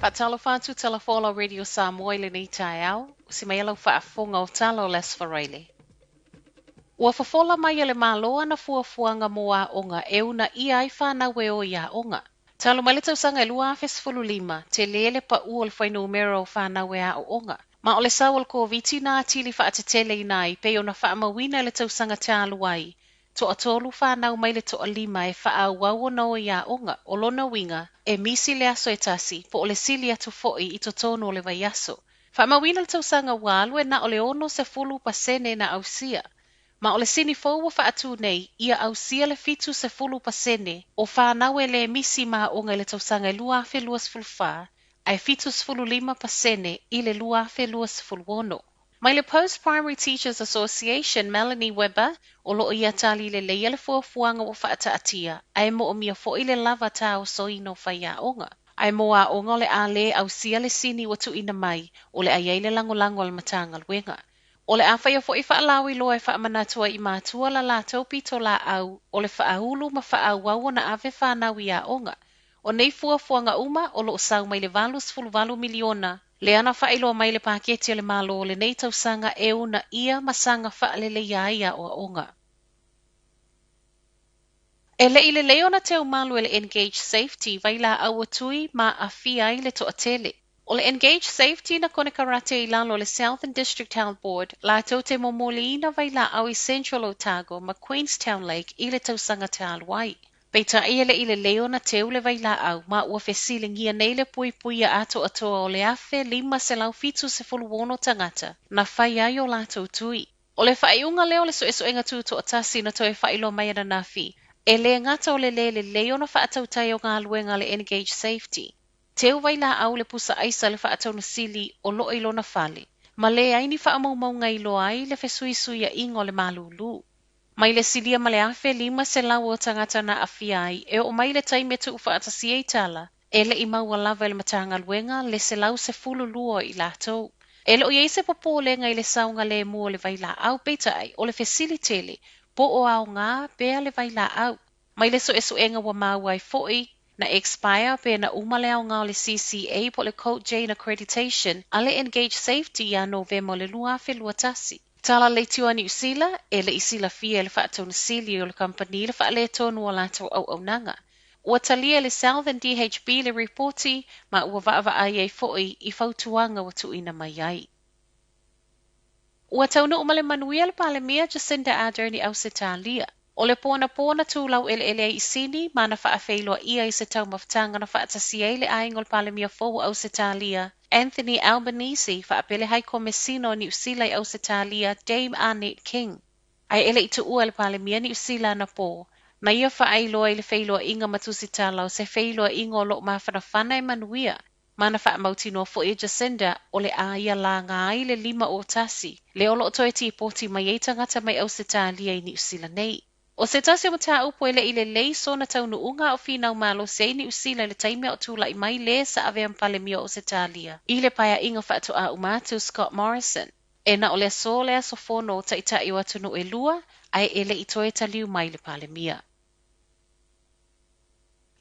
Faatalofa atu Talafola Radio Samoa i lenei taeao, usi mai lau faafofoga o tala o le Aso Faraile. Ua fofola mai e le Malo ana fuafuaga mo aoga e uunaia ai fanau e o i aoga. Talu mai le tausaga e 2015, tele le pau o le fuainumera o fanau e aooga. Ma o le sau o le Koviti na atili faateteleina ai pei ona faamauina i le tausaga talu ai, toatolu fanau mai le toalima e faaauau ona o i aoga, o lona uiga, e misi le aso e tasi, po o le sili atu foi i totonu o le vaiaso. Faamauina le tausaga ua alu e na o le 60% na ausia. Ma o le sini fou ua faatu nei, ia ausia le 70% o fanau e le misi ma aoga i le tausaga e 2024, ae 75% i le 2026. Mai le Post Primary Teachers Association, Melanie Webber, o loo ia tali lelei le fuafuaga ua faataatia, ae moomia foi le lava taosoina o faiaoga. Ae mo aoga o le a le ausia le sini ua tuuina mai, o le a i ai le lagolago a le Matagaluega. O le a faia foi faalauiloa e faamanatu ai i matua la latou pitolaau o le faaulu ma faaauau ona ave fanau i aoga. O nei fuafuaga uma o loo sau mai le 88 miliona lea na faailoa mai le paketi a le Malo o lenei tausaga e uunaia ma saga faaleleia ai aoaoga. E le i lelei ona teumalu e le Engage Safety vailaau ua tui ma aafia ai le toatele. O le Engage Safety na konekarate i lalo o le Southern District Health Board latou te momoliina vailaau i Central Otago ma Queenstown Lake i le tausaga talu ai. Peitai e le i lelei ona teu le vailaau ma ua fesiligia nei le puipuia atoatoa o le 1576 tagata na fai ai o latou tui. O le faaiuga lea o le suesuega tutoatasi na toe faailoa mai ananafi, e le gata o le le lelei ona faatautai o galuega a le Engage Safety. Teu vailaau le pusa aisa le faataunasili o loo i lona fale, ma leai ni faamaumauga e iloa ai le fesuisuiaiga o le malūlū. Mai le silia ma le 1500 o tagata na aafia ai, e oo mai le taimi e tuufaatasia ai tala, e le i maua lava e le Matagaluega le 112 i latou. E le o i ai se popolega i le saogalemu o le vailaau, peitai o le fesili tele, po o aoga pea le vailaau. Mai le suesuega ua maua ai foi, na expire pe na uma le aoga o le CCA po o le Code Jane Accreditation a le Engage Safety ia Novema o le 2021. Tala leitioa Niu Sila, e le i silafia e le faatonesili o le kamupani le faaletonu o latou auaunaga. Ua talia e le Southern DHB le ripoti ma ua vaavaai ai foi i fautuaga ua tuuina mai ai. Ua taunuu ma le manuia le Palemia Jacinda Ardern i Ausetalia. O le po anapo na tu laueleele ai i Sini ma na faafeiloaia i se taumafataga na faatasia ai le aiga o le Palemia fou o Ausetalia, Anthony Albanese, faapea le Hai Komesina o Niu Sila i Ausetalia, Dame Arnette King. Ae e le i tuua e le Palemia Niu Sila anapo, na ia faailoa i le feiloaiga ma tusitala o se feiloaiga o loo mafanafana e manuia, ma na faamautinoa foi e Jacinda o le a ia laga ai le 51, lea o loo toe tipoti mai ai tagata mai Ausetalia i Niu Sila nei. O se tasi o mataupu e le i lelei sona taunuuga o finau malosi ai Niu Sila i le taimi o tula'i mai le sa avea ma Palemia o Ausetalia i le paeaiga faatoa uma atu Scott Morrison. E na o le aso le aso fono o taitai o atunuu e lua, ae e le i toe taliu mai le Palemia.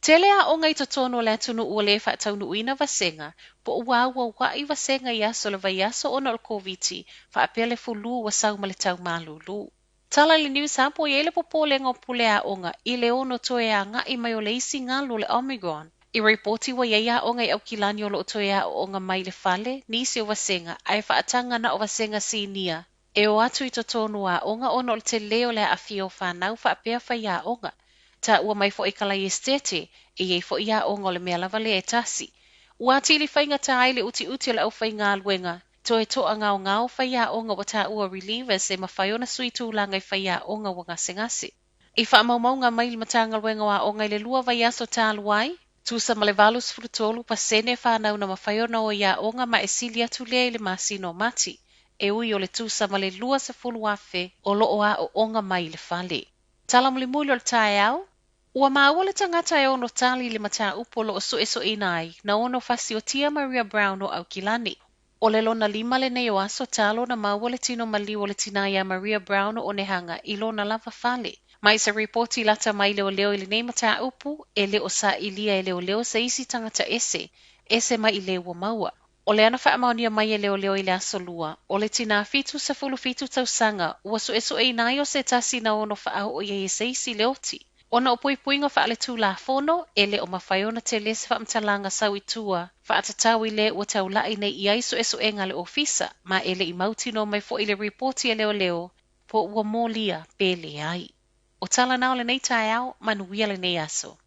Tele aoga i totonu o le atunuu ua le faataunuuina vasega, po ua auauai vasega i aso o le vaiaso ona o le Koviti, faapea le fulu ua sau ma le tau malūlū. Tala i le News Hub ua i ai le popolega o pule aoga i le ono toe agai mai o le isi galu o le Omicron. I ripoti ua i ai aoga i Aukilani o loo toe aooga mai le fale, nisi o vasega, ae faataga na o vasega sinia. E o atu i totonu aoga ona o le tele o le aafia o fanau faapea faiaoga. Taua mai foi ka lai esitete, e i ai foi aoga o le mea lava lea e tasi. Ua atili faigata ai le utiuti o le aufaigaluega, toe toagaogao faiaoga ua taua relievers e mafai ona sui tulaga i faiaoga ua gasegase. I faamaumauga mai le Matagaluega o Aoga i le 2 vaiaso talu ai, tusa ma le 83% fanau na mafai ona o i aoga ma e sili atu lea i le masina o Mati, e ui o le tusa ma le 20,000 o loo aooga mai le fale. Tala mulimuli o le taeao, ua maua le tagata e ono tali le mataupu o loo suesueina ai na ono fasiotia Maria Brown o Aukilani. O le lona 5 lenei o aso talo na maua le tino maliu o le tina ia Maria Brown o Onehunga i lona lava fale. Mai se ripoti lata mai leoleo i lenei mataupu, e le o sailia e leoleo se isi tagata ese. E se ma'i lē ua maua. O lea na faamaonia mai e leoleo i le Aso Lua, o le tinā 77 tausaga ua suesueina ai o se tasi na ono faaoo i ai e se isi le oti. Ona o puipuiga faaletulafono, e le o mafai ona tele se faamatalaga sau i tua faatatau i le ua taula'i nei i ai suesuega a le ofisa, ma e le i mautinoa mai foi le ripoti a leoleo po ua molia pe leai. O tala na o lenei taeao, manuia lenei aso.